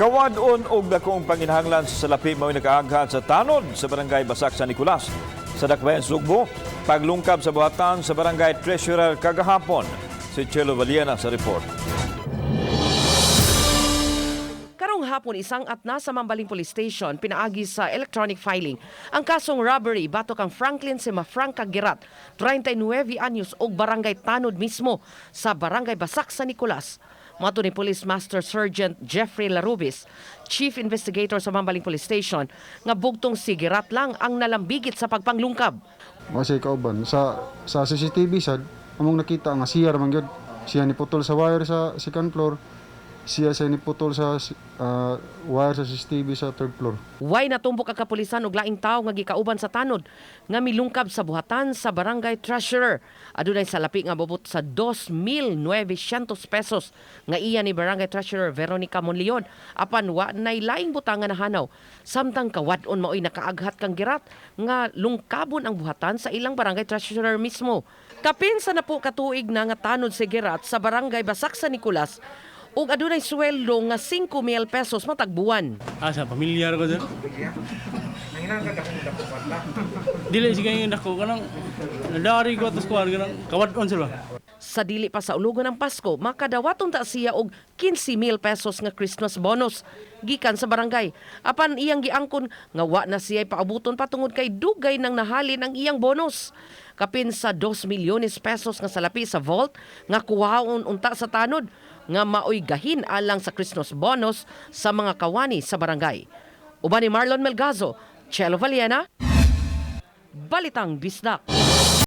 Kawad-on og dakong panginahanglan sa salapi mao'y nakaaghat sa tanod sa Barangay Basak San Nicolas sa Dakbayan Sugbo, paglungkab sa buhatan sa Barangay Treasurer kagahapon. Si Chelo Valiena sa report. Karong hapon, isang at nasa Mambaling Police Station pinaagi sa electronic filing ang kasong robbery batok kang Franklin Semafranca Girat, 39 anyos, og Barangay Tanod mismo sa Barangay Basak San Nicolas. Mato ni Police Master Sergeant Jeffrey Larubis, Chief Investigator sa Mambaling Police Station, nga bugtong si Girat lang ang nalambigit sa pagpanglungkab. Kasi kauban sa CCTV sad among nakita nga siya ra man gyud. Siya ni putol sa wire sa second floor. Siya sa ni putol sa wire sa CCTV sa third floor. Way natumbok ang kapulisan og laing tawo nga gikauban sa tanod nga milungkab sa buhatan sa Barangay Treasurer. Adunay salapi nga mobot sa 2,900 pesos nga iya ni Barangay Treasurer Veronica Monleon, apan wa nay laing butang nga nahanaw. Samtang kawad-on, maoy nakaaghat kang Girat nga lungkabon ang buhatan sa ilang Barangay Treasurer mismo. Kapin sa napo katuig na nga tanod si Girat sa Barangay Basak San Nicolas ug adunay sweldo nga 5,000 pesos matag buwan. Ah, sa pamilyar ko, sir. Dili siya ngayon dako kanang nadari ko atos kuan kanang kawad-on, sir ba. Sa dili pa sa ulugon ng Pasko, makadawaton ta siya og 15,000 pesos nga Christmas bonus gikan sa barangay. Apan iyang giangkon nga wa na siya paabuton patungod kay dugay nang nahalin ang iyang bonus. Kapin sa 2 milyones pesos nga salapi sa vault nga kuhaon unta sa tanod nga maoy gahin alang sa Christmas bonus sa mga kawani sa barangay. Uban ni Marlon Melgazo, Chelo Valiena, Balitang Bisdak.